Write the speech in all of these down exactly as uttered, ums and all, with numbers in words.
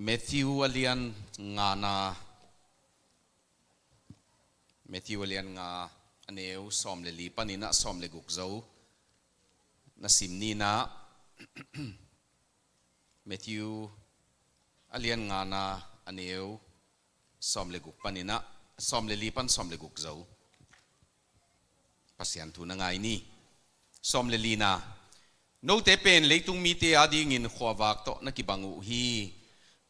Matthew a lian ngana, Matthew a lian nga a neu sawm le li panin ah sawm le guk zo na sim ni in ah, Matthew a lian ngana a neu sawm le guk panin ah, sawm le li pan sawm le guk zo. Pasian thu na ngai ni. Sawm le lina. Note pen leitung mite adingin khuavak tawh na kibang uh hi.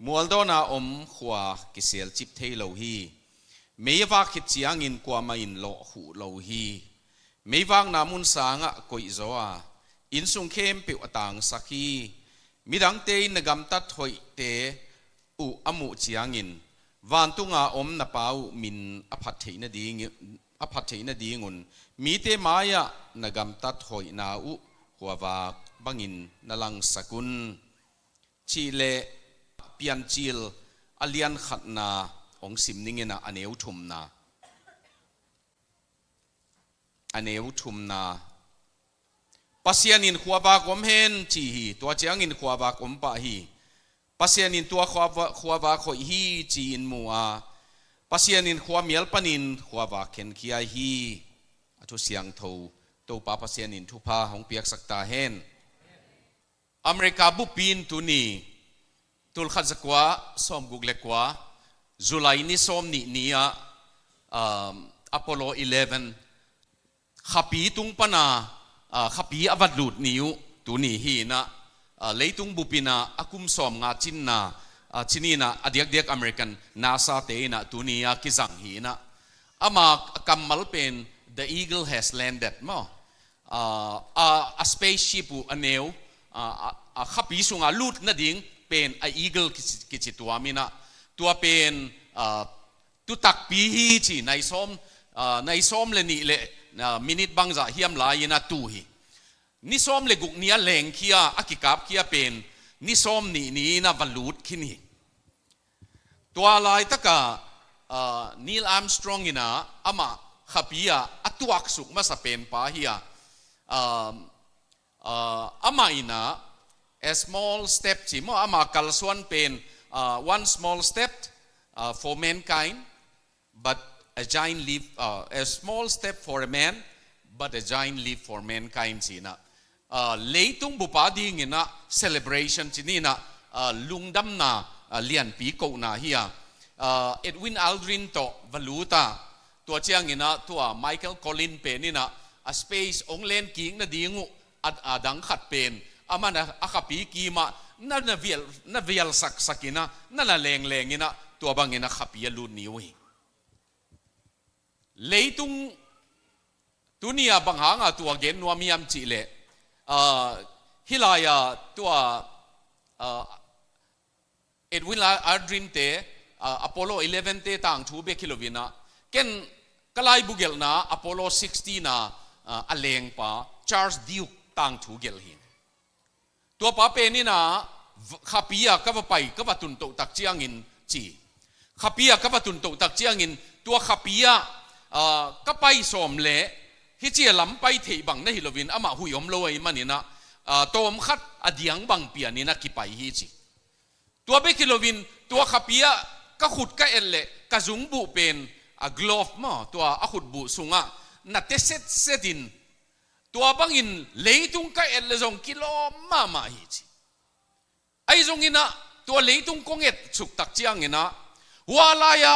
Mualdawna om khua kisialcip thei lo hi. Mei a vak khit ciangin kuamah in lawh huh lo hi. Meivakna mun sangah koihzaw a, innsung khempeuh a tangsak hi. Midangte in na gamtat hoihte uh a muh ciangin, vantunga om na Pa uh min a phat theih nading, a phat theih nadingun, mite mai-ah na gamtat hoihna uh khuavak bangin na langsak un. Cih leh Piancil a lian khatna hong sim ning in ah, a neu thumna. A neu thumna. Pasian in khuavak om hen ci hi, tua ciangin khuavak om pah hi. Pasian in tua khuava-, khuavak hoih hi ci-in mu a, Pasian in khuamial panin khuavak khenkhiai hi. A thu siangtho Topa Pasian in thupha hong piaksak ta hen. America bupi in tuni, tulkhat zakua sawmguk le kua, July ni sawm nih ni-ah, um, Apollo eleven khapi tung pana, ah, khapi a va lut ni uh tuni hi in ah, ah, leitung bup in ah a kum sawmnga cinna, ah, cin in ah a diakdiak American NASA te in ah tuni-a kizang hi in ah, ama kammal pen The Eagle has landed maw. Ah, a, a spaceship uh a neu, ah, a, a khapi sunga lut nading pen a Eagle kici, kici tuam in ah, tua pen, ah, tu takpi hi ci, nai sawm, ah, nai sawm le nih le, ah, minute bangzah hiam lai in ah tu hi. Ni sawm le guk ni a lengkhia, a kikapkhia pen ni sawm nih ni in ah va lut khin hi. Tua laitaka, ah, Neil Armstrong in ah amah khapi-ah a tuaksuk masa penpa hi a, ah, ah, amah in ah a small step ci maw, amah kalsuan pen, ah, one small step, ah, for mankind, but a giant leap, ah, a small step for a man, but a giant leap for mankind ci in ah, ah, leitung bup ading in ah celebration ci ni in ah, ah, lungdamna, ah, lianpi kohna hi a, ah, Edwin Aldrin tawh va lut a, tua ciang in ah tua Michael Collins pen in ah a space hong len kik nading uh, a, a dang khat pen, aman a, a khapi kim ah na, na vial, na vial saksak in ah, na, na lengleng in ah, tua bang in ah khapi a lut ni uh hi. Leitung tuni-a bang hanga tua gen nuam hiam cih leh, ah, hih lai-a tua, ah, Edwin Aldrin te, ah, Apollo eleven te tangthu bek hi lo in ah, ken ka laibu gelhna Apollo sixteen a, ah, a lengpa Charles Duke tangthu gelh hi. Tuapa pen in ah, v-, khapi-a ka va pai, ka va tun toh tak ciangin ci. Khapi-a ka va tun toh tak ciangin, tua khapi-ah, ah, ka pai sawm leh, hih ci-a lam pai theih bang na hi lo in, amah huih om lo ahih man in ah, ah, tawm khat a diang bang pian in ah kipai hi ci. Tua bek hi lo in, tua khapi-ah ka khut ka et leh, ka zungbuh pen, a glove maw, tua a khutbuh sungah na te setset in, tua bangin leitung ka et leh zong kilawm mahmah hi ci. Ahi zongin ah, tua leitung kong etsuk tak ciangin ah, hua lai-a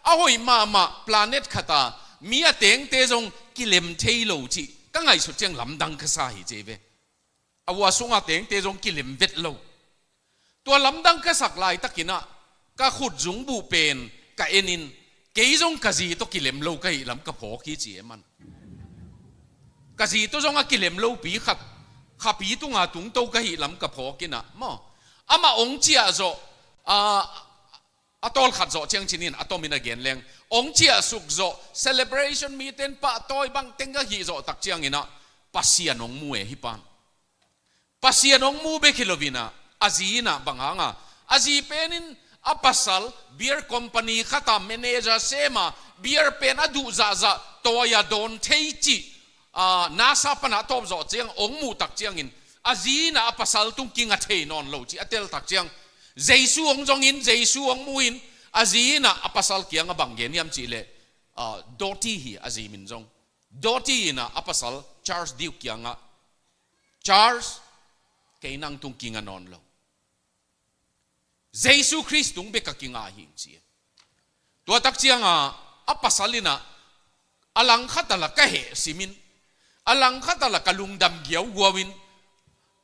a hoih mahmah planet khat a mi a tengte zong kilem thei lo cih ka ngaihsut ciang lamdang ka sa hi ci ve. A hua sunga tengte zong kilem vet lo. Tua lamdang ka sak laitakin ah, ka khut zungbuh pen ka en in, kei zong ka zi tawh kilem lo ka hih lam ka phawk hi ci e man. Ka zi tawh zong a kilem lopi khat, khapi tunga tungto ka hih lam ka phawk in ah maw. Amah hong ciah zawh, a, a tawlkhat zawh ciang cinin a tomin a gen leng. Hong ciahsuk zawh, celebration miten pahtawi bang teng ka hih zawh tak ciangin ah, Pasian hong mu e hih pan. Pasian hong mu bek hi lo in ah, a zi in ah bang hanga, a zi pen in a pasal beer company khat a manager sem a, beer pen a duh zahzah tawi a dawn thei cih, ah, NASA pan a tawp zawh ciang hong muh tak ciangin, a zi in ah a pasal tung kinga thei nawn lo cih a tel tak ciang, Jesu hong zongin, Jesu hong muin, a zi in ah a pasal kiangah bang gen hiam cih leh, ah, Dottie hi a zi min zong. Dottie in ah a pasal Charles Duke kiangah, "Charles, kei nang tung kinga nawn lo. Jesu Khrist tung bek a kinga hi," ci. Tua tak ciangah a pasal in ah, "A langkhat ah lah ka heh simin, a langkhat ah lah ka lungdam giaugiau in,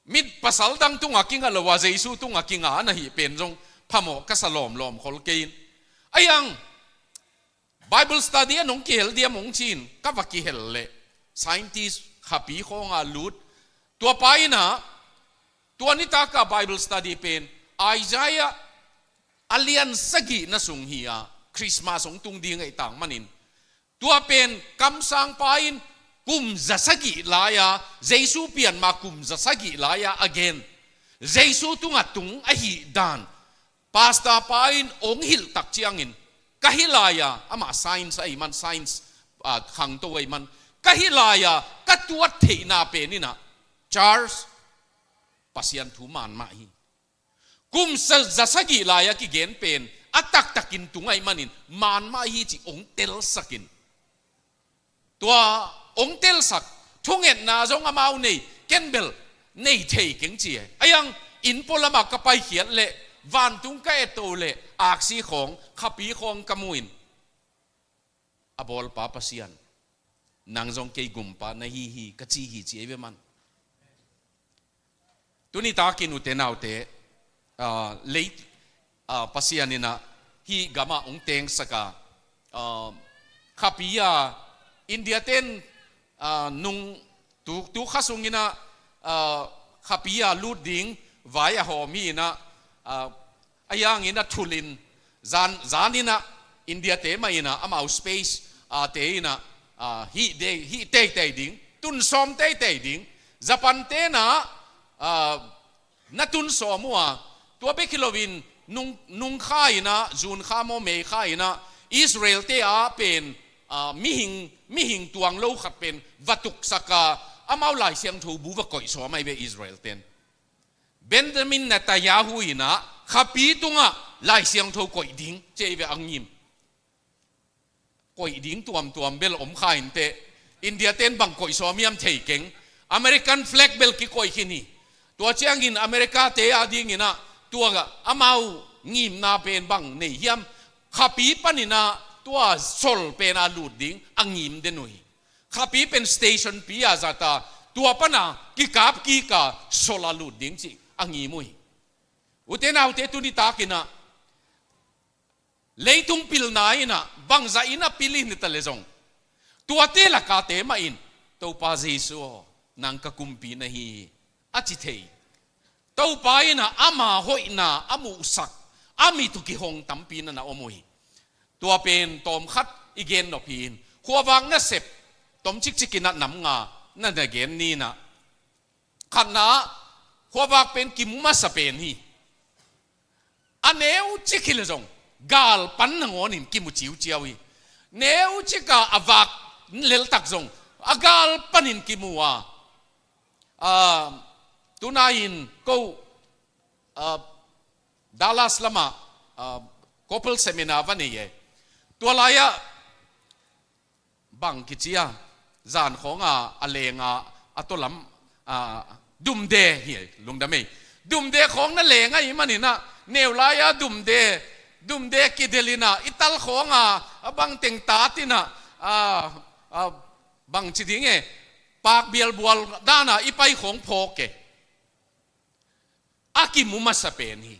mi pasal dang tungah kinga lo a Jesu tungah kinga na hih pen zong phamawh ka sa lawmlawm khol kei in. Ahi hang Bible study ah nong kihel diam?" hong ci-in ka va kihel leh, scientist khapi khawngah lut. Tua pa in ah, tua nitak a Bible study pen Isaiah a lian sagihna sung hi a, Christmas hong tung ding ahih tak manin, tua pen kamsangpa in kum za sagih lai-a, Jesu pian ma kum za sagih lai-a a gen, Jesu tungah tung ahih dan pastor pa in hong hilh tak ciangin, ka hih lai-a, amah science ahih man, science, ah, khangto ahih man, ka hih lai-a ka tuat theihna pen in ah, "Charles, Pasian thu man mah hi. Kum sa-, za sagih lai-a kigen pen a taktakin tung ahih manin man mah hi," cih hong telsak in. Tua hong telsak, thungetna zong amau nei, ken bel nei thei keng ci e. Ahi hang inn pualamah ka paikhiat leh, vantung ka etto leh, aksi khawng, khapi khawng ka mu in, "A bawlpa Pasian, nang zong kei gumpa na hi hi," ka ci hi, ci ei ve man. Tuni takin ute naute, ah, lei, ah, Pasian in ah hih gamah hong tengsak a, ah, khapi a India ten, ah, nung tu, tu kha sung in ah, ah, khapi a lut ding vai a hawm hi in ah, ah, ahi hangin a thulin zan, zan in ah India te mah in ah amau space, ah, te in ah, ah, hih de, hih teitei ding, tun sawm teitei ding, Japan te in ah, ah, na tun sawm uh a, tua bek hi loin nung, nung kha in ah, June kha maw, May kha in ah Israel te ah pen, ah, mihing, mihing tuang lo khat pen va tuksak a, amau Lai Siangtho bu va koih sawm ahi ve Israel ten. Benjamin Netanyahu in ah khapi tungah Lai Siangtho koih ding ci ei ve, a ngim. Koih ding tuamtuam bel om kha inteh. India ten bang koih sawm hiam thei keng. American flag bel kikoih khin hi. Tua ciangin America te a dingin ah tua amau ngimna pen bang nei hiam? Khapi panin ah tua sol pen a lut ding a ngim den uh hi. Khapi pen station pi a zat a, tua pan a kikap kik a sol a lut ding cih a ngim uh hi. Ute naute, tuni takin ah leitung pilna in ah bangzah in a pil in hi ta leh zong, tuate lak a te mah in, "Topa Jesu aw, nang ka kumpi na hi hi," a ci thei. Topa in ah ama hoihna a muhsak, a mit uh kihong tampi na na om uh hi. Tua pen tawmkhat i gen nop hi in, khuavak nasep tom cikcik in ah nam nga na na gen ni in ah. Khatna, khuavak pen kimu masa pen hi. A neu cik hi leh zong gal pan nangawnin kimu ciuciau hi. Neu cik a a vak leltak zong a gal panin kimu a. Ah, tunai in ko, ah, Dallas lamah, ah, couple seminar va nei e. Tua lai-ah bang kici a, zan khawng a, a leng a, a tawlam, a, dumde hi, lungdam ei. Dumde khawng na leng ahih manin ah, neu lai-a dumde, dumde kidelh in ah, i tal khawng a, a bang teng tat in ah, a, a, bang ci ding e, pak bialbual dan a i pai khawng phawk e. A kimu masa pen hi.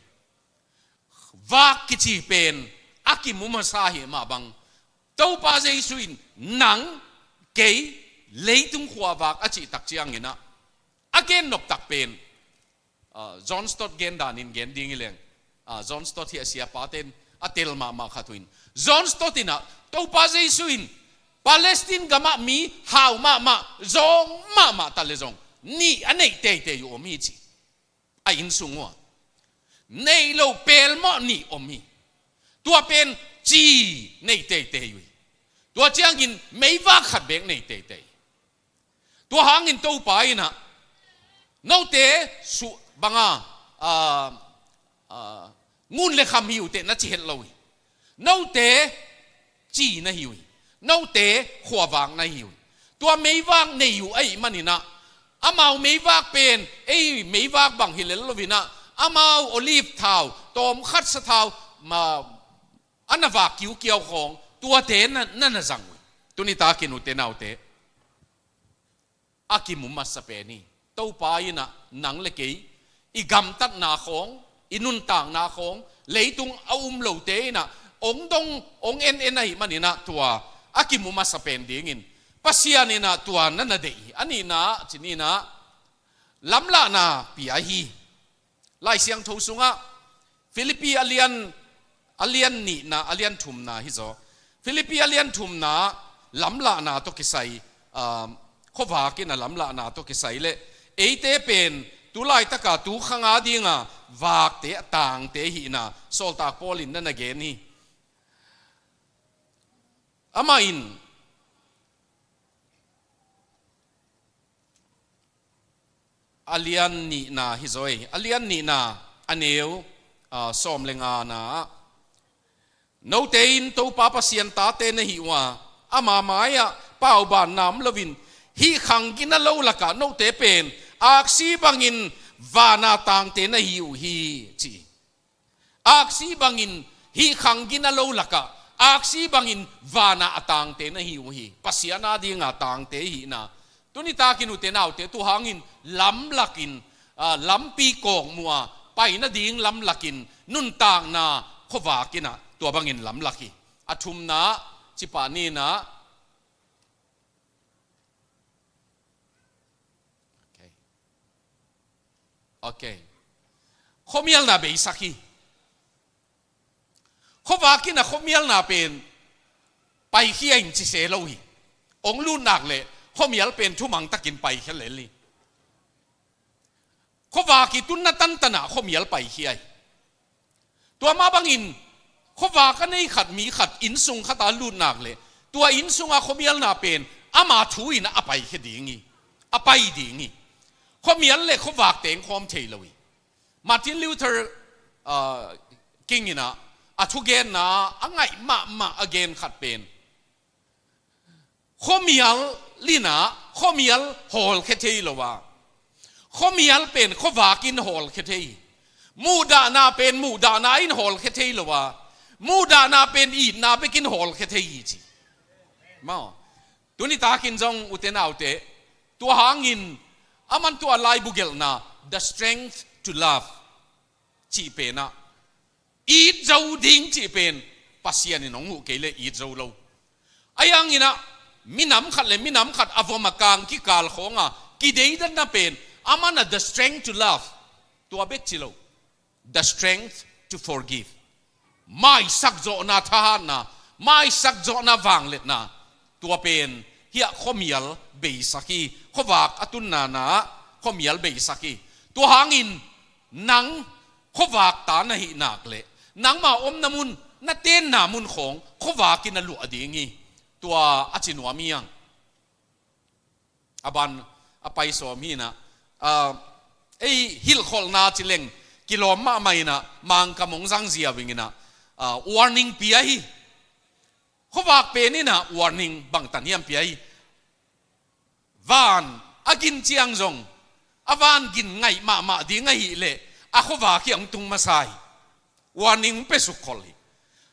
Vak kici pen a kimu masa hi mah bang, Topa Jesu in nang, kei, leitung khuavak a cih tak ciangin ah, a gen nop tak pen, ah, John Stott gen danin gen ding hi leng, ah, John Stott hi a siapa ten a tel mahmah khat uh in, John Stott in ah, Topa Jesu in Palestine gamah mi hau mahmah, zawng mahmah ta leh zong, nih a neih teitei uh om hi ci. A innsung uh a neih loh pelmawh nih om hi. Tua pen ci nei teitei uh hi. Tua ciangin meivak khat bek nei teitei. Tua hangin Topa in ah, note su banga, a, a, Ngun le kham hi uh teh na ci het lo hi. Note ci na hi uh hi. Note khuavak na hi uh hi. Tua meivak nei uh ahih maninah, amau meivak pen ei meivak bang hi lel loinah, amau olive thau tawmkhat sathau ma a na vak kiukiau khawng, tuate na, na na zang uh hi. Tuni takin ute naute, a kimu masa pen hi. Topa innah nang le kei i gamtatna khawng, i nuntakna khawng, leitung a um lote innah ong dong, ong en en ahih maninah tua a kimu masa pen dingin Pasian innah tua na na deih hi. A nihna, ci nihna, lamlahna pia hi. Lai Siangtho sungah Philippi a lian, a lian nihna, a lian thumna hi zaw. Philippi a lian thumna lamlahna tawh kisai, um, khuavak in a lamlahna tawh kisai le eite pen tu laitaka tu khanga dinga vakte a tangte hihna Sawltak Paul in na na gen hi. Amah in a lian nihna hi zaw ei. A lian nihna a neu, ah, sawm le ngana ah, note in Topa Pasian tate na hi uh a, ama mai-ah paubanna om loin hih khang gina lo lakah note pen aksi bangin vana tangte na hi uh hi, ci. Aksi bangin hih khang gina lo lakah aksi bangin vana a tangte na hi uh hi. Pasian a dinga tangte hihna. Tuni takin ute naute, tua hangin lamlakin, ah, lampi kawkmuh a pai nading lamlakin nuntakna khuavak innah tua bangin lamlak hi. A thumna, cipah nihna. Okay. Okay. Khuamialna beisak hi. Khuavak innah khuamialna pen paikhia in ci se lo hi. Ong lut nak le khuamial pen thumang takin paikhia lel hi. Khuavak i tunna tantanah khuamial paikhia hi. Tua mah bangin khuavak a nei khat, mi khat, innsung khat a lut nak le tua innsungah khuamialna pen ama thu innah a paikhia ding hi. A pai ding hi. Khuamial le khuavak teng khawm thei lo hi. Martin Luther, ah, King innah a thugenna a ngaih mahmah a gen khat pen, khuamial innah khuamial hawlkhia thei lo a, khuamial pen khuavak in hawlkhia thei hi. Muhdahna pen muhdahna in hawlkhia thei lo a, muhdahna pen itna bekin hawlkhia thei hi, ci. Maw. Tuni takin zong ute naute, tua hangin aman tua laibu gelhna, the strength to love cih penah it zo ding cih pen Pasian in hong huh kei le it zo lo. Ahi hanginah minam khat le minam khat a vom a kang kikal khawnga kideidanna pen aman a the strength to love, tua bek ci lo, the strength to forgive. Maisak zawhna thahatna, maisak zawhna vangliatna, tua pen hiah khuamial beisak hi. Khuavak a tunna-ah khuamial beisak hi. Tua hangin nang khuavak ta na hih nak le nangma omna mun, na tenna mun khawng khuavak in a luah ding hi. Tua a ci nuam hi hang. A ban a pai sawm hi inah, ah, ei hilhkholhna ci leng kilawm mahmah inah Mangkam hong zang ziau ing inah, ah, warning pia hi. Khuavak pen inah warning bangtan hiam pia hi. Van a gin ciang zong a van gin ngaih mahmah ding ahih leh a khuavak hi hong tung masa hi. Warning hong pia sukholh hi.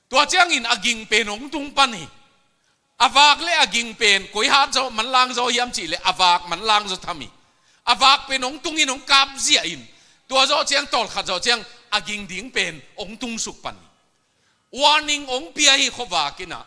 Tua ciangin a ging pen hong tung pan hi. A vak le a ging pen koi hat zaw manlang zaw hiam cih leh a vak manlang zaw tham hi. A vak pen hong tung in hong kap ziah in, tua zawh ciang tawlkhat zawh ciang a ging ding pen hong tung suk pan hi. Warning hong pia hi khuavak inah.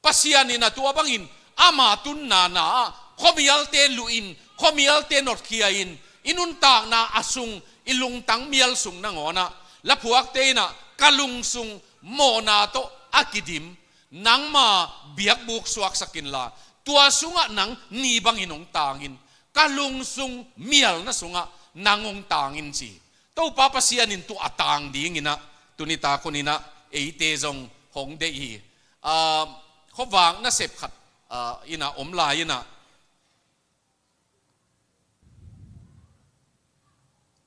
Pasian inah tua bangin ama tunna-ah khuamialte luh in, khuamialte notkhia in, i nuntakna a sung, i lungtang mial sung nangawnah laphuakte inah ka lungsung mawhna tawh a kidim nangma biakbuk suaksak inla, tua sungah nang ni bangin hong tang in, ka lungsung mialna sungah nang hong tang in, ci. Topa Pasian in tua a tang ding inah tuni tak hun inah eite zong hong deih hi. Ah, khuavak nasep khat, ah, inah om lai inah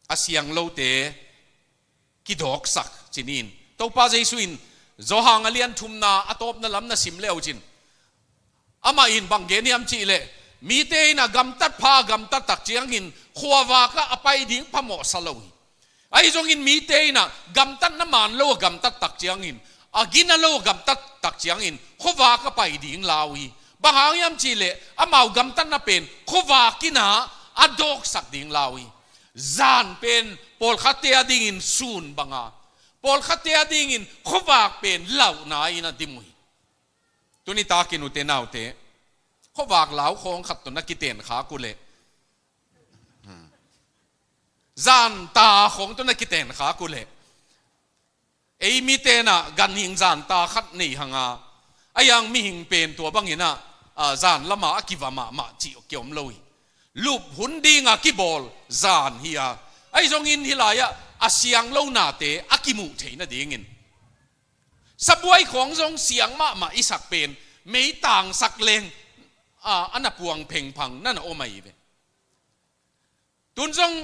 a siang lote kidawksak Ci-in Topa Jesu in Johan a lian thumna a tawpna lam na sim le uh cin, amah in bang gen hiam cih leh, mite in a gamtat pha a gamtat tak ciangin khuavak ah a pai ding phamawh sa lo hi. Ahi zongin mite in a gamtatna man lo a gamtat tak ciangin, a gina lo a gamtat tak ciangin khuavak a pai ding lau hi. Bang hang hiam cih leh amau gamtatna pen khuavak in a a dawksak ding lau hi. Zan pen pawlkhatte a dingin sun banga, pawlkhatte a dingin khuavak pen lauhna in a dim uh hi. Tuni takin ute naute, khuavak lau khawng khat tawh na kiten khak uh leh, zan ta khawng tawh na kiten khak uh leh, ei mite in a ganhing zan ta khat nei hang a, a yang mihing pen tua bangin a, a, zan lam ah a kiva mahmah cih kiom lo hi. Lup hun ding a kibawl zan hi a, ahi zongin hih lai ah a siang lo nate a kimuh theih nadingin, sabuai khawng zong siang mahmah i sak pen meitang sak leng, a, a na puang phengphang na na om ahi ve. Tun zong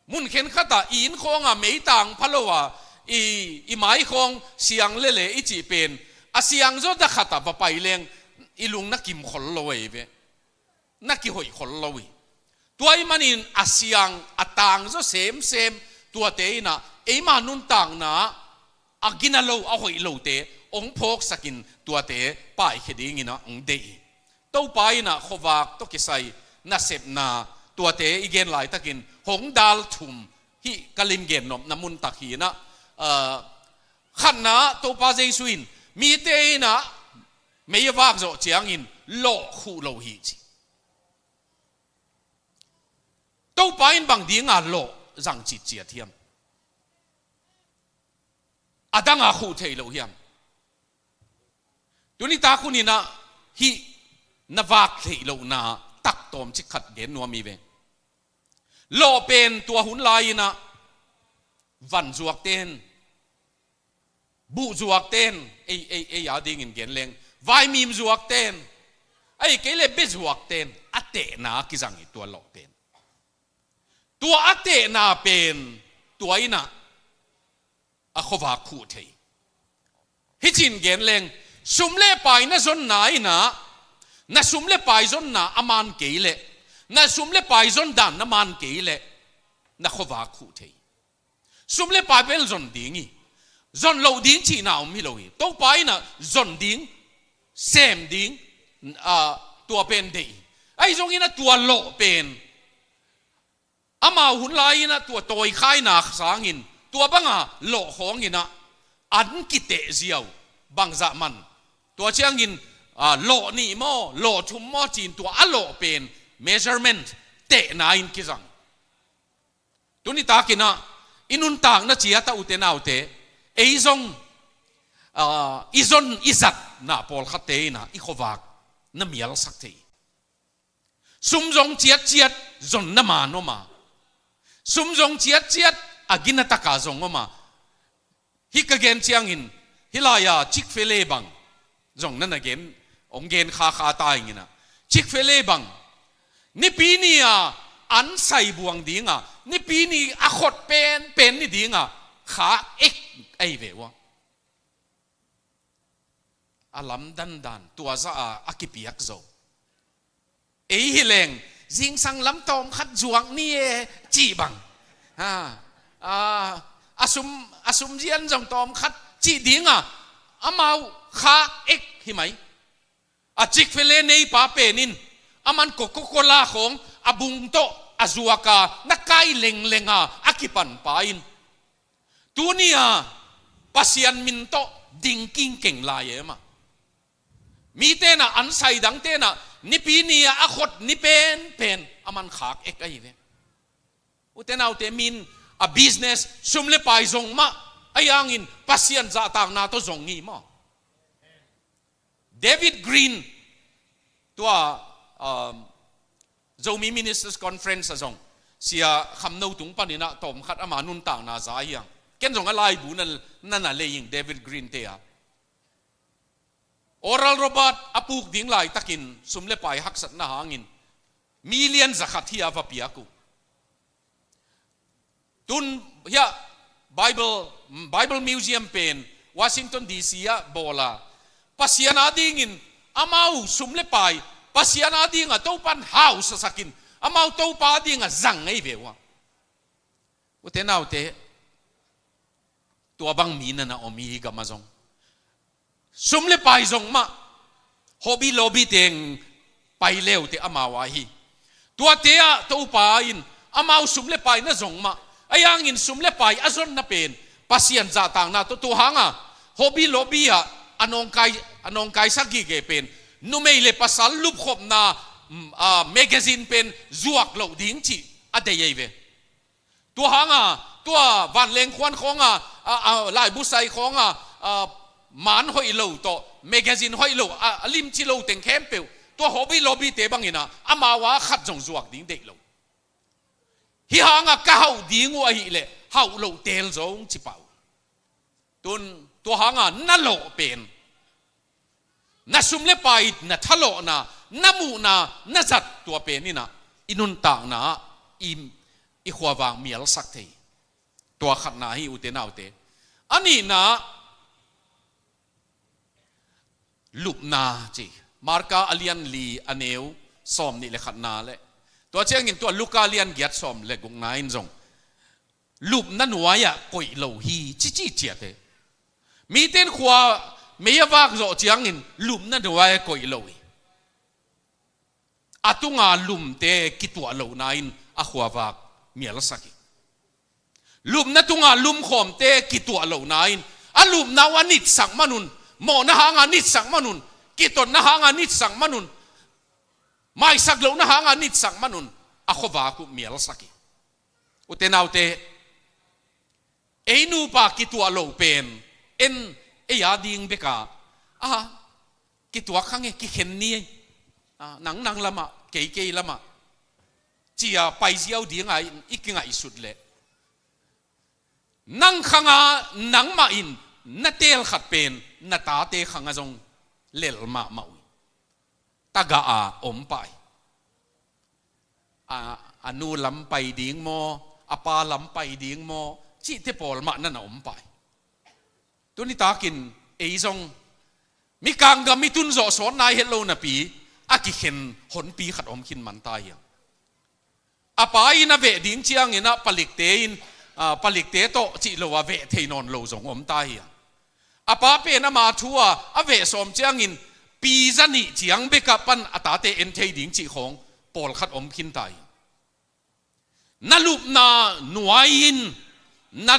mun khenkhat ah i inn khawng ah meitang pha lo a, i, i mai khawng siang lele i cih pen, a siang zaw da khat ah va pai leng i lung na kim khol lo ahi ve. Na kihoih khol lo hi. Tua ahih manin a siang a tang zaw semsem tuate in a, eima nuntakna ah a gina lo a hoih lote hong phawksakin tuate paikhia dingin a hong deih hi. Topa in a khuavak tawh kisai nasepna tuate i gen laitakin hong dal thum hih ka limgen nopna mun tak hi in a, ah, khatna, Topa Jesu in mite in a mei a vak zawh ciangin lawh khuh lo hi ci. Topa in bang dinga lawh zang citciat hiam? A danga khuh theih loh hiam? Tuni tak hun in a hih na vak theih lohna tak tawmcik khat gen nuam hi ve. Lawh pen tua hun lai in a van zuakten, buh zuakten, ei, ei, ei a dingin gen leng, vaimim zuakten, ahih kei leh bia zuakten a tehna kizang hi tua lawh pen. Tua a tehna pen tua in a a khuavak khuh thei. Hih cin gen leng, sum le pai na zonna in a, na sum le pai zonna a man kei leh, na sum le pai zon dan na man kei leh, na khuavak khuh thei. Sum le pai bel zon ding hi. Zon loh ding cihna om hi lo hi. Topa in a zon ding, sem ding, a, tua pen deih hi. Ahi zongin a tua lawh pen, amau hun lai in a tua tawikhaina sangin tua banga lawh khawng in a an kiteh ziau bangzah man. Tua ciangin, a, lawh nih maw, lawh thum maw ci-in tua a lawh pen measurement tehna in kizang. Tuni tak in a i nuntakna ciat ah ute naute, ei zong, a, i zon i zatna pawlkhatte in a i khuavak na mialsak thei. Sum zong ciatciat zonna man om a, sum zong ciatciat a gina taka zong om a. Hih ka gen ciangin, hih lai-a Chick-fil-A bang zong na na gen, hong gen khakha ta ing in a. Chick-fil-A bang, Nipi ni-a an sai buang ding a, Nipi ni a khot penpen ni ding a khak ek ahi ve ua. A lamdandan tua zah a a kipiak zo. Ei hi leng, zingsang lam tawmkhat zuak ni e, cih bang. Ha, a, a sum, a sum zian zong tawmkhat cih ding a, amau khak ek hi mai. A Chick-fil-A neipa pen in, aman Coca-Cola khawng a bung tawh a zuak a, na kai lengleng a, a kipan pa in, tuni-a Pasian min tawh ding kingkeng lai e mah. Mite in a an sai dangte in a Nipi ni-a a khot ni penpen aman khak ek ahi ve. Ute naute, min a business sum le pai zong mah ahi hangin Pasian zahtakna tawh zong hi maw. David Green, tua, um, Zomi Ministers Conference ah zong Sia Kham No tung panin a tawmkhat ama nuntakna za hi hang. Ken zong a laibu na, na na lei ing, David Green te a. Oral Roberts a puk ding laitakin sum le pai haksatna hangin million zakhat hi a va piak uh. Tun hiah Bible, Bible Museum pen Washington D C ah bawl a, Pasian adingin amau sum le pai, Pasian adingah Topan hausasakin amau Topa adingah zang ngei ve uh a. Ute naute, tua bang mi na na om hi, hih gamah zong. Sum le pai zong mah, hobby lobby teng pai leute amau ahi. Tuate ah Topa in amau sum le pai na zong mah, a hangin sum le pai a zonna pen Pasian zahtakna tawh, tua hanga hobby lobby ah a nawngkai, a nawngkaisak gige pen numei le pasal lupkhopna, mm, ah, magazine pen zuak loh ding cih a dei ahi ve. Tua hanga, tua vanleng khuan khawnga, a, a, laibu sai khawnga, a, man hoih lo tawh, magazine hoih lo, a, a limci lo teng khempeuh, tua hobby lobby te bangin a, amau a khat zong zuak ding deih lo. Hih hanga ka hauh ding uh ahih leh, hauh loh teel zong ci pah uh. Tun, tua hanga na lawh pen, na sum le pai, na thalawhna, na muhna, na zat tua pen in a, i nuntakna ah i, i khuavak mialsak thei. Tua khatna hi, ute naute. A nihna, lupna ci. Marka a lian li a neu sawmnih le khatna le, tua ciangin tua Luka lian giat sawm le gukna in zong lupna nuai-ah koih lo hi, cici ciat e. Mite in khua mei a vak zawh ciangin lupna nuai-ah koih lo hi. A tunga lumte kituah lohna in a khuavak mialsak hi. Lupna tunga lumkhawmte kituah lohna in a lupna uh a nitsak manun, mawhna hanga nitsak manun, kitotna hanga nitsak manun, maisak lohna hanga nitsak manun a khuavak uh mialsak hi. Ute naute, ei nupa kituah loh pen, en, ei a ding beka, a, kituak kha nge, kikhen ni ei, a, nang nang lamah, kei kei lamah, cia paiziau dinga i kingaihsut leh, nang khanga nangmah in na teel khat pen na tate khanga zong lel mahmah uh hi. Tagah a om pah hi. A, a nu lam pai ding maw, a pa lam pai ding maw, cihte pawl mah na na om pah hi. Tuni takin ei zong mikang gam i tun zawh sawt nai het lo napi a kikhen honpi khat om khin man ta hi. A pa in a veh ding ciangin a palikte in, a, palikte tawh cih lo a veh thei nawn lo zong om ta hi. A pa pen ama thu a a veh sawm ciangin pi za nih ciang bekah pan a tate en thei ding cih khawng pawlkhat om khin ta hi. Na lupna nuai in na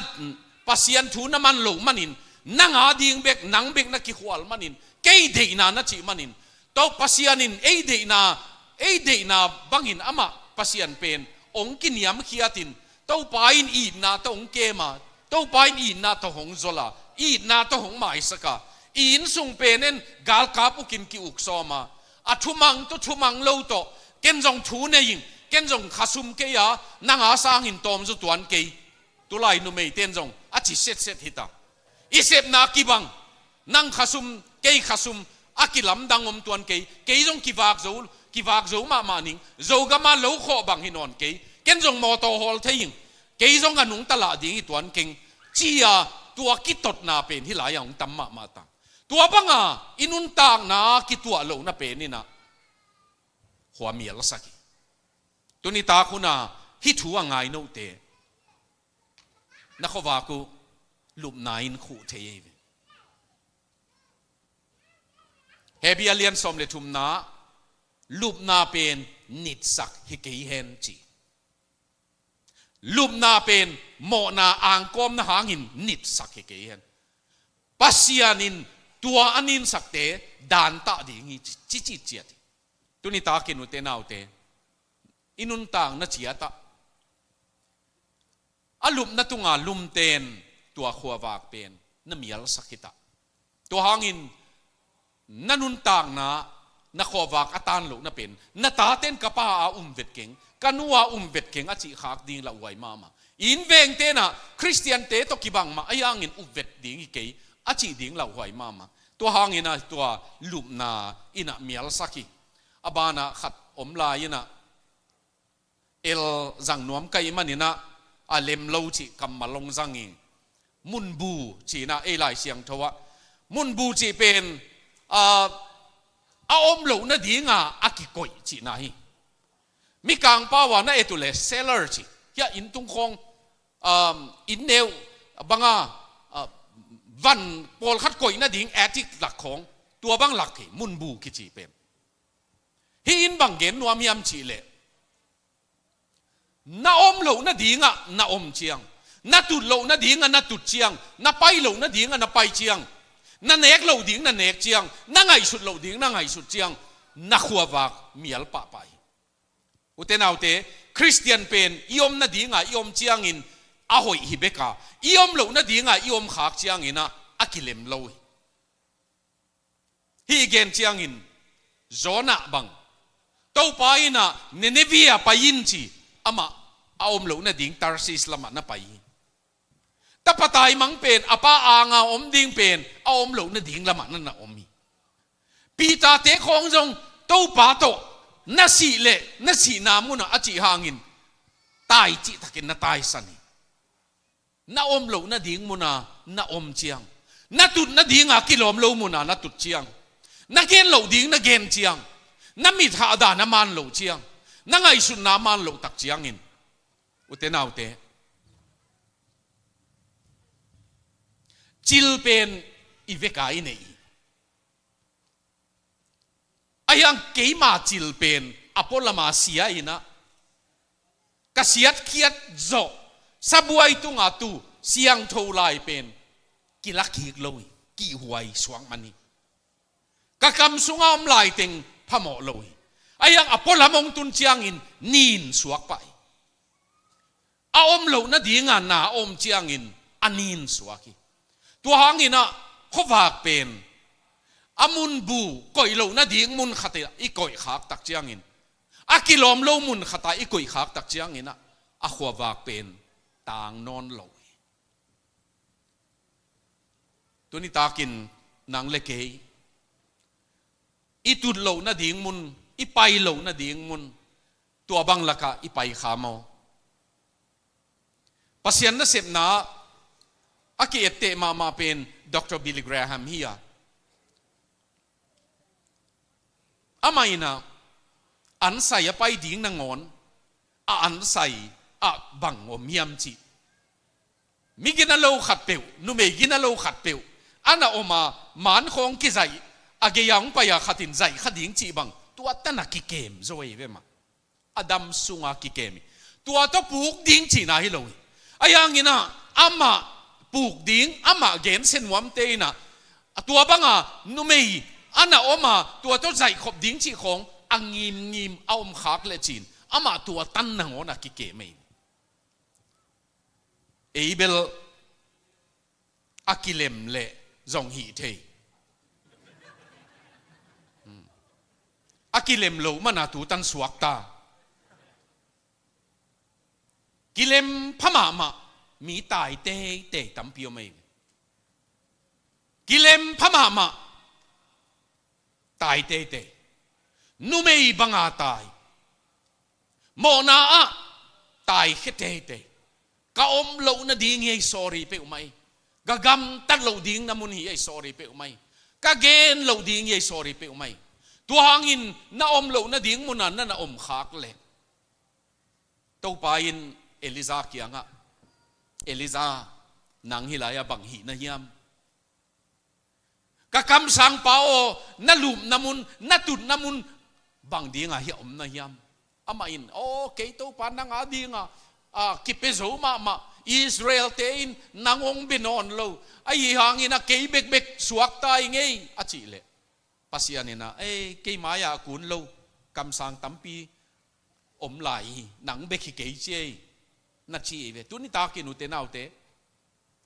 Pasian thu na man loh manin, nang a ding bek, nang bek na kikhual manin, kei deihna na cih manin, Topa Pasian in ei deihna, ei deihna bangin amah Pasian pen hong kiniamkhiatin, Topa in itna tawh hong kema, Topa in itna tawh hong zola, itna tawh hong maisaka, i inn sung pen en galkap ukin ki-uk sawma, a thumang tawh thumang lo tawh, ken zong thu nei ing, ken zong khasum kei a, nang a sangin tawm zaw tuan kei. Tulai numeite in zong a ci setset hi ta. I sepna kibang, nang khasum, kei khasum, a kilamdang om tuan kei, kei zong kivak zo, kivak zo mahmah ning, Zogam a lo khawh bang hi nawn kei, ken zong mawtaw hawl thei ing, kei zong a nungta lah ding hi tuan keng, ci-a tua kitotna pen hih lai-ah hong tam mahmah ta. Tua banga i nuntakna kituah lohna pen in a khua mialsak hi. Tuni tak hun a hih thu a ngai note, na khuavak uh lupna in khuh thei hi ve. Hebru a lian sawm le thumna, lupna pen nitsak hi kei hen ci. Lupna pen mawhna angkawmna hangin nitsak hi kei hen. Pasian in tua a ninsakte dantah ding hi ci, ci, ci ciat hi. Tuni takin ute naute, i nuntakna ciatah a lupna tunga lumten tua khuavak pen na mialsak hi ta. Tua hangin na nuntakna, na khuavak a tan lohna pen, na taten ka pa a um vet keng, ka nu a um vet keng a cih khak ding lauhuai mahmah. Inn vengte in a Khristiante tawh kibang mah a hangin up vet ding hi kei a cih ding lauhuai mahmah. Tua hangin a tua lupna in a mialsak hi. A banah khat om lai in a, el zang nuam ka hih manin a, a lem lo cih kammal hong zang hi. Munbu cihna ei Lai Siangtho ah, munbu cih pen, ah, a om loh nadinga a kikoih cihna hi. Mikang pau a na et uh leh cellar ci. Hiah inn tung khawng, um, inn neu banga, uh, van pawlkhat koih nading attic lak khawng, tua bang lak hi, munbu kici pen. Hih in bang gen nuam hiam cih leh, na om loh nadingah na om ciang, na tut loh nadingah na tut ciang, na pai loh nadingah na pai ciang, na nek loh ding na nek ciang, na ngaihsut loh ding na ngaihsut ciang, na khuavak mial pahpah hi. Ute naute, Khristian pen i om nadinga i om ciangin a hoih hi bek a, i om loh nadinga i om khak ciangin ah a kilem lo hi. Hih i gen ciangin Jonah bang, Topa in ah Nineveh ah pai in ci, amah a om loh nading Tarsis lamah na pai hi. Tapa taimang pen, a pa anga om ding pen, a om loh nading lamah na na om hi. Peter te khawng zong, Topa tawh na sih leh na sihna munah a cih hangin tai cihtakin na taisan hi. Na om loh nading muna na om ciang, na tut nadinga kilawm lo muna na tut ciang, na gen loh ding na gen ciang, na mit hahdan a man loh ciang, na ngaihsutna a man loh tak ciangin, ute naute, cil pen i veka i nei hi. Ahi hang keima cil pen a pualama sia in ah, ka siatkhiat zawh sabuai tunga tu siangtho lai pen kila kik lo hi, kihhuai suak man hi. Ka kam sunga om laiteng phamawh lo hi. Ahi hang a pualam hong tun ciangin nin suak pah hi. A om loh nadinga na a om ciangin a nin suak hi. Tua hangin ah khuavak pen a munbu koih loh nading mun khatah i koih khak tak ciangin, a kilawm lo mun khatah i koih khak tak ciangin ah a khuavak pen tang nawn lo hi. Tuni takin nang le kei i tut loh nading mun, i pai loh nading mun, tua bang lakah i pai kha maw? Pasian nasepna a ki-etteh mahmah pen Doctor Billy Graham hi a, amah in ah ansai a pai ding nangawn a ansai ah bang om hiam cih, mi gina lo khatpeuh, numei gina lo khatpeuh a na om a, man khawng kizaih a, gei-a hong pai a khatin zaih kha ding cih bang tua tan a kikem zaw hi ve mah. A dam sunga kikem hi. Tua tawh puk ding cihna hi lo hi. Ahi hangin ah amah puk ding, amah gensia nuamte in ah, a tua banga numei a na om a, tua tawh zaihkhop ding cih khawng a ngimngim a om khak lecin, amah tua tan nangawn a kikem hi. Ei bel a kilem leh zong hih thei. Hmm. A kilem loh mana tu tan suak ta. Kilem pha mahmah mi tai teitei tampi om ei. Kilem pha mahmah tai teitei. Numei banga tai. Mawhna ah taikhia teitei. Ka om loh nading hi ei, sorry peuhmah ei. Ka gamtat loh ding na mun hi ei, sorry peuhmah ei. Ka gen loh ding hi ei, sorry peuhmah ei. Tua hangin na om loh nading muna na na om khak leh, Topa in Elijah kiangah, Elijah, nang hih lai-ah bang hih na hiam? Ka kamsangpa aw, na lupna mun, na tutna mun bang dinga hih a om na hiam? Amah in, aw, kei Topa nang a dinga, a, kipia zo mahmah, Israel-te in nang hong bia nawn lo, ahi hangin a kei bekbek suakta ing ei, a cih leh, Pasian in a, ei, kei mai-ah a kun lo kamsang tampi om lai hi, nang bek hi kei ci ei, na ci ei ve. Tuni takin ute naute,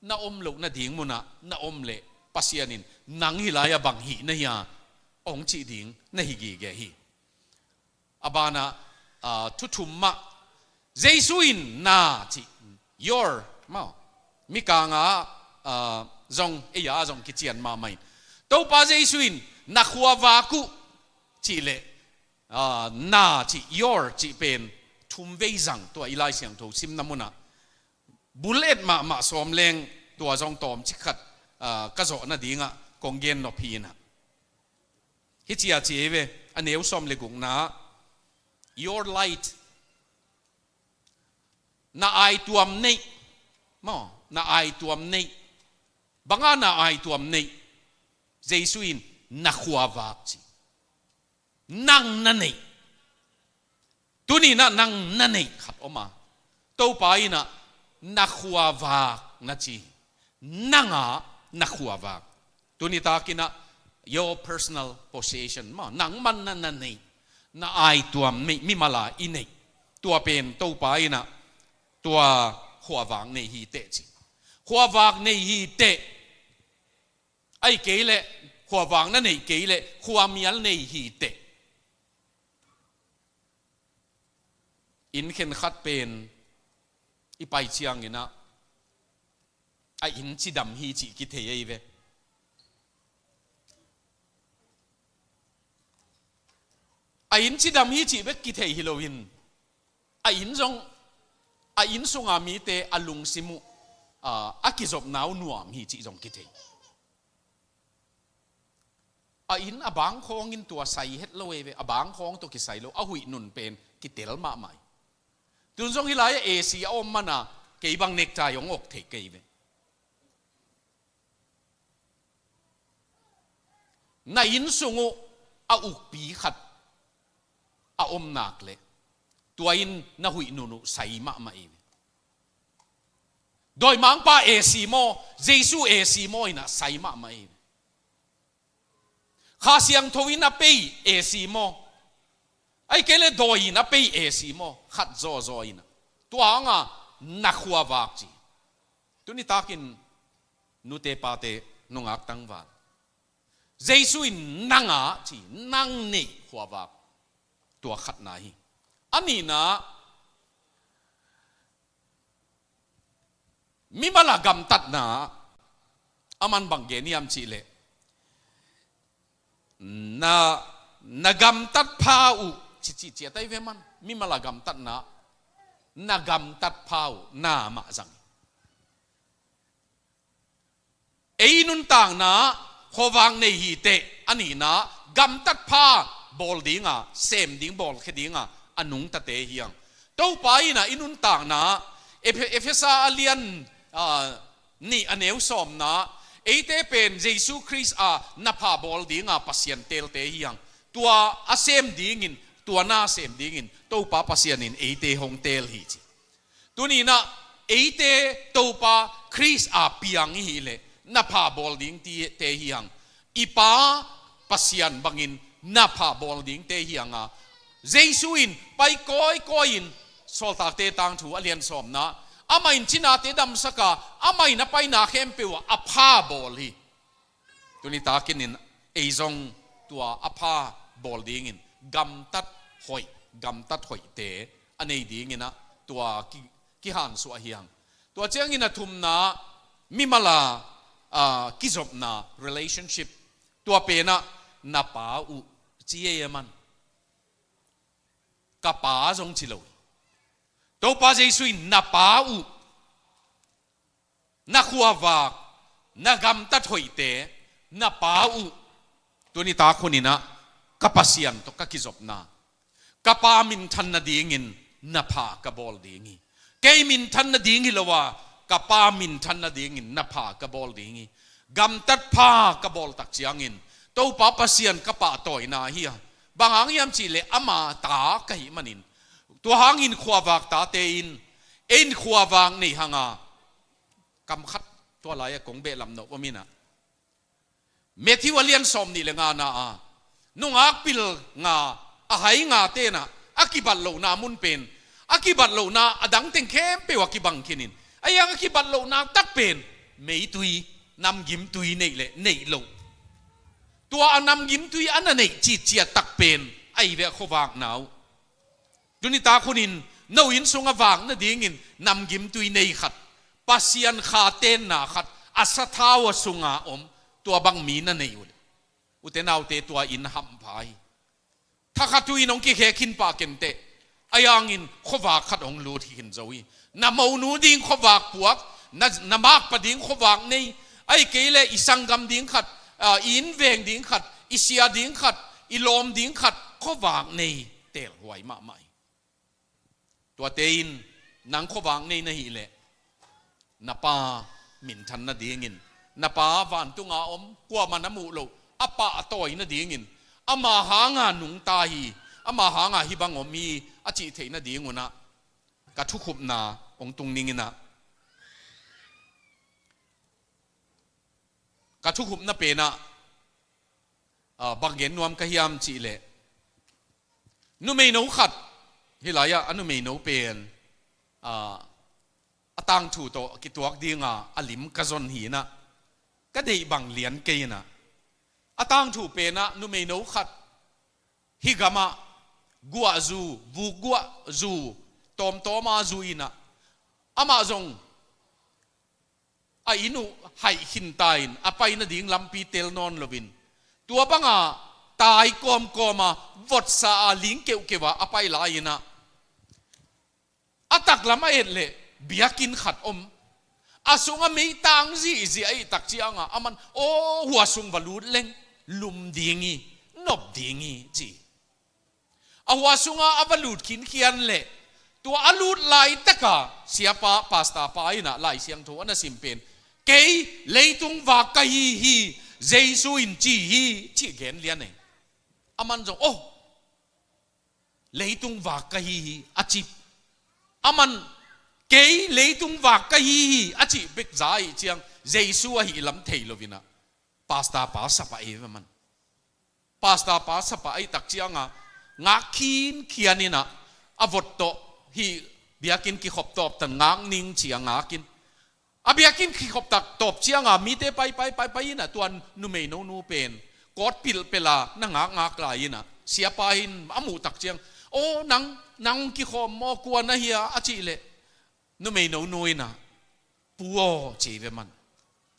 na om loh nading munah na om leh Pasian in nang hih lai-ah bang hih na hia, hong cih ding na hi gige hi. A banah, ah, thu thum mah, Jesu in na cih, your, maw, mikangah, ah, zong, ei-ah zong kician mahmah in, Topa Jesu in na khua vak uh cih leh, ah, na cih, your cih pen thum vei zang, tua i Lai Siangtho simna munah bul et mahmah sawm leng tua zong tawmcik khat, ah, ka zawh nadingah kong gen nop hi inah. Hih ci a ci ei ve, a neu sawm le gukna, your light, na aituam neih, maw, na aituam neih, banga na aituam neih, Jesu in na khuavak ci. Nang na neih. Tuninah nang na neih khat om a, Topa inah na khuavak na ci. Nanga na khuavak. Tunitakinah your personal possession, maw, nangman na na neih, na aituam neih, mimala i neih. Tua pen Topa inah tua khuavak nei hi teh ci. Khuavak nei hi teh. Ahi kei leh khuavak na neih kei leh khuamial nei hi teh. Inn khen khat pen i pai cianginah a inn cidam hi cih kithei ei ve. A inn cidam hi cih bek kithei hi loin, a inn zong, a inn sunga mite a lungsim uh, a, a kizopna uh nuam hi cih zong kithei. A inn a bangkhawng in tua sai het lo ei ve, a bangkhawng tawh kisai lo, a huih nun pen kitel mahmah hi. Tun zong hih lai-ah A C a om mana kei bang nektai hong awk thei kei ve. Na inn sung uh a ukpi khat a om nak leh tua in na huih nun uh sai mahmah ei ve. Dawimangpa A C maw, Jesu A C maw inah sai mahmah ei ve. Kha Siangtho in a pei A C maw, ahi kei leh dawi in a pei A C maw, khat zawzaw inah. Tua hanga na khuavak ci. Tunitakin nute pate nungak tangval, Jesu in nanga ci, nang neih khuavak. Tua khatna hi. A nihna, mimal a gamtatna, a man bang gen hiam cih leh, na, na gamtat pha uh, ci, ci, ci a tai ve man, mimal a gamtatna, na gamtat pha uh, na mah zang. Ei nuntakna khuavak nei hi teh, a nihna gamtat pha bawl dinga, sem ding, bawlkhia dinga a nungtate hi hang. Topa inah i nuntakna, Ephe-, Efesa a lian, ah, nih a neu sawmna, eite pen Jesu Khrist a na pha bawl dinga Pasian teelte hi hang. Tua a sem dingin, tua na sem dingin Topa Pasian in eite hong teel hi ci. Tuninah eite Topa Khrist a piang i hih leh na pha bawl dingte hi hang. I Pa Pasian bangin na pha bawl dingte hi hanga, Jesu in pai kawikawi in, Sawltakte tangthu a lian sawmna, amah in cinate damsaka, amah in a paina khempeuh ah a pha bawl hi. Tunitakin in ei zong tua a pha bawl dingin gamtat hoih, gamtat hoihte a nei dinginah tua ki, kihansuah hi hang. Tua ciangin a thumna, mimala, ah, kizopna, relationship. Tua penah na pa uh ci ei a man. Ka pa zong ci lo hi. Topa Jesu in na pa uh, na khuavak, na gamtat hoihte, na pa uh, tunitak huninah ka Pasian tawh ka kizopna, ka pa minthan nadingin na pha ka bawl ding hi. Kei minthan nading hi lo a, ka pa minthan nadingin na pha ka bawl ding hi. Gamtat pha ka bawl tak ciangin Topa Pasian ka pahtawina hi a, bang hang hiam cih leh ama ta ka hih manin, tua hangin khuavak tate in, ei in khuavak nei hanga, kam khat tua lai-ah kong behlap nop om inah, Matthew a lian sawm nih le ngana a, nungak pil nga, a hai nga tenah a kibat lohna mun pen, a kibat lohna a dang teng khempeuh a kibang khinin, a hiang a kibat lohna tak pen meitui, namgimtui neih le neih loh. Tua a namgimtui a na neih citciat tak pen ahi ve a khuavakna uh. Tunitak hunin no inn sungah vak nadingin namgimtui nei khat, Pasian kha tenna khat, a sathau a sunga om, tua bang mi na nei uh leh, ute naute, tua inn hampha hi. Thakhat uh in hong kikhek khin pah kenteh, a hiangin khuavak khat hong lut hi khin zo hi. Na monu ding khuavak puak, Na, na makpa ding khuavak nei, ahih kei leh i sanggam ding khat, ah, i innveng ding khat, i sia ding khat, i lawm ding khat, khuavak nei, teelhuai mahmah hi. Tuate in nang khuavak nei na hih leh, na Pa minthan nadingin, na Pa vantunga om, kuamah na muh loh, a pahtawi nadingin, ama hanga nungta hi, ama hanga hih bang om hi, a cih theih nadingun ah, ka thukhupna hong tung ning in ah, ka thukhupna pen ah, ah, bang gen nuam ka hiam cih leh, numeino khat, hih lai-ah a numeino pen, ah, a tangthu tawh kituak dinga a lim ka zon hi in ah, ka deih bang lian kei in ah, a tangthu pen ah numeino khat, hih gamah guahzu, vuk guahzu, tawmtawma zu in ah, amah zong a inn uh haih khinta in a pai nading lampi tel nawn loin, tua banga tai kawmkawma votsa a ling keuhkeuh a a pai lai in ah, a taklam a et leh biakinn khat om. A sungah meitang zihziah ahih tak cianga aman, aw, hua sung va lut leng lum ding hi, nop ding hi, ci. A hua sunga a va lut khinkhian leh, tua a lut laitaka siapa, pastor pa in ah Lai Siangtho a na sim pen, "Kei leitung vak ka hi hi, Jesu in ci hi," ci gen lian ei. Aman zong, "Oh, leitung vak ka hi hi," a ci. Aman, "Kei leitung vak ka hi hi," a cih bek za ahih ciang Jesu ahih lam thei loin ah, pastor pa sap ei ve man. Pastor pa sap ahih tak cianga ngak khinkhian in ah, a vot tawh, hih biakinn kikhop tawp tan ngak ning ci a ngak in, a biakinn kikhop tak tawp cianga mite pai, pai, pai, pai in ah, tua numeino nu pen kawt pilpel a na ngakngak lai in ah, siapa in a muh tak ciang, "Aw, nang, nang kikhawm maw, kua na hi a?" a cih leh, numeino nu in ah, "Pu aw," ci ei ve man.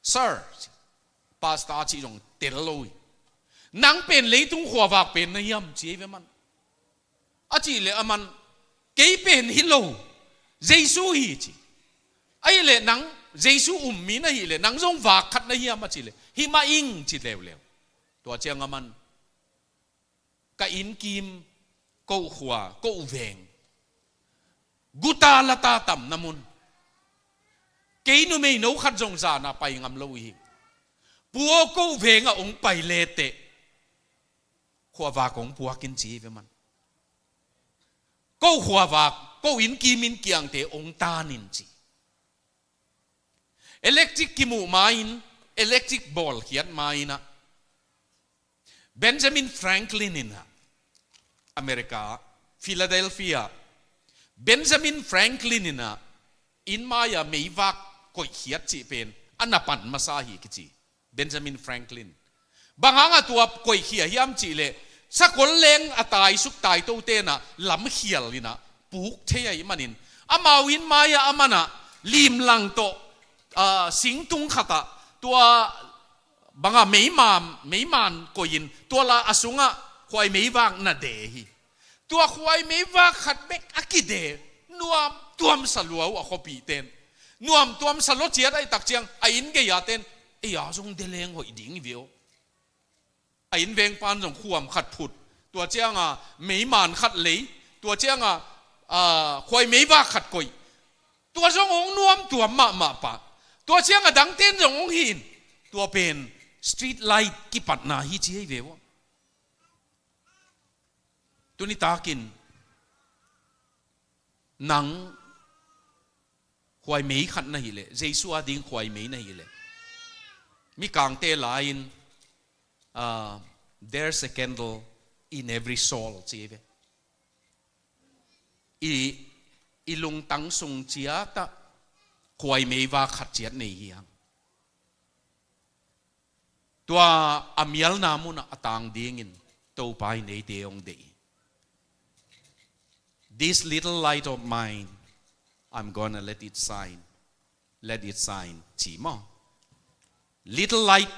"Sir," ci. "Pastor," cih zong tel lo hi. "Nang pen leitung khuavak pen na hiam?" ci ei ve man. A cih leh aman, "Kei pen hi lo, Jesu hi," ci. "Ahih leh nang Jesu um mi na hih leh, nang zong vak khat na hiam?" a cih leh, "Hi mah ing," ci leuleu. Tua ciang aman, "Ka innkim, ko khua, ko veng, guta lata tamna mun, kei numeino khat zong zana pai ngam lo hi. Pu aw, ko vengah hong pai leteh khuavak hong puak in," ci ei ve man. "Ko khuavak, ko innkim in kiangte hong tan in," ci. Electric kimuh ma-in, electric bawlkhiat ma-in ah, Benjamin Franklin in ah, America, Philadelphia, Benjamin Franklin in ah, inn mai-a meivak koihkhiat cih pen a na pan masa hi kici. Benjamin Franklin. Bang hanga tua koihkhia hiam cih leh, sakol leng a taisuk taito ten ah lamkhial in ah puk thei ahih manin, amau inn mai-ah aman ah limlang tawh, ah, singtung khatah tua banga meiman, meiman koih in, tua la a sungah khuai meivak na de hi. Tua khuai meivak khat bek a kide, nuam tuam sa lua uh a khuapihten. Nuam tuam sa lua ciat ahih tak ciang, a inn gei-a ten, "Ei, a zong de leng hoih ding hi ve aw." A inn vengpan zong khuam khat phut. Tua cianga meiman khat lei. Tua cianga, ah, khuai meivak khat koih. Tua zong hong nuam tuam mahmah pah. Tua cianga dangten zong hong hi in. Tua pen street light kipatna hi ci ei ve aw. Tuni takin nang khuai mei khat na hih leh, Jesu ading khuai mei na hih leh, Mikangte lai-in, ah, "There's a candle in every soul," ci ei ve. I, i lungtang sung ciatah khuai meivak khat ciat nei hi hang. Tua a mialna munah a tang dingin Topa in eite hong deih hi. "This little light of mine, I'm gonna let it shine. Let it shine," ci maw. "Little light,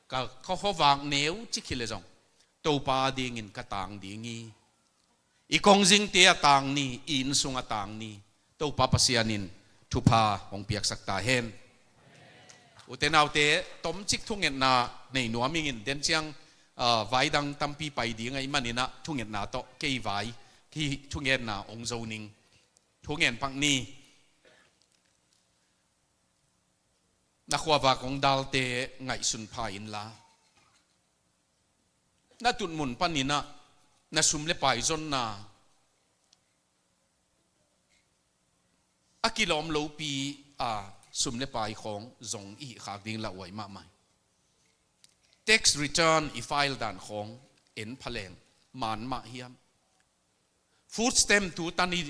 ka, ka khuavak neu," ci khit leh zong, "Topa dingin ka tang ding hi. I kongzingte a tang ni, i inn sung a tang ni. Topa Pasian in thupha hong piaksak ta hen. Ute naute, tomcik thungetna nei nuam ingin, den ciang, ah, vai dang tampi pai ding ahih manin ah thungetna tawh kei vai, hih thungetna hong zo ning. Thungen pak ni. Na khuavak hong dalte ngaihsun pha inla, na tutmun panin ah na sum le pai zonna a kilawm lopi a sum le pai khawng zong i hih khak ding lauhuai mahmah hi. Tax return i file dan khawng en pha leng man mah hiam? Food stamp tu tan i,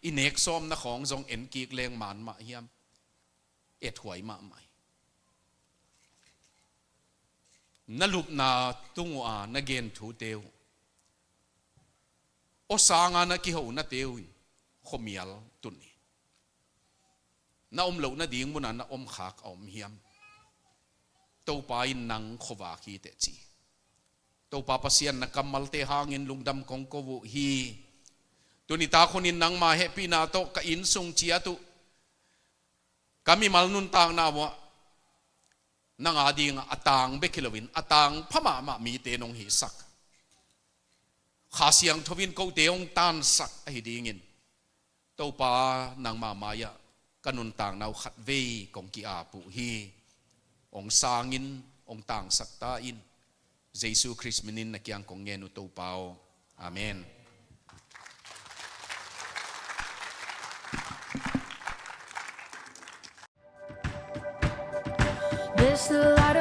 i nek sawmna khawng zong en kik leng man mah hiam? Ethuai mahmah hi. Na lupna tung uh a na gen thute uh, aw sanga na kihonate uh in khuamial tun hi. Na om loh nading munah na om khak a om hiam? Topa in nang khuavak hi teh ci. Topa Pasian, na kammalte hangin lungdam kong ko uh hi. Tuni tak hunin nangma hehpihna tawh ka inn sung ciat uh, ka mimal nuntakna uh ah nang adingah a tang bek hi loin a tangpha mahmah mite nong hihsak, Kha Siangtho in kote hong tansak ahi dingin, Topa, nangma mai-ah ka nuntakna uh khatvei kong ki-ap uh hi. Hong sangin, hong tangsak ta in. Jesu Khrist minin na kiang kong ngen uh, Topa aw. Amen. There's a lot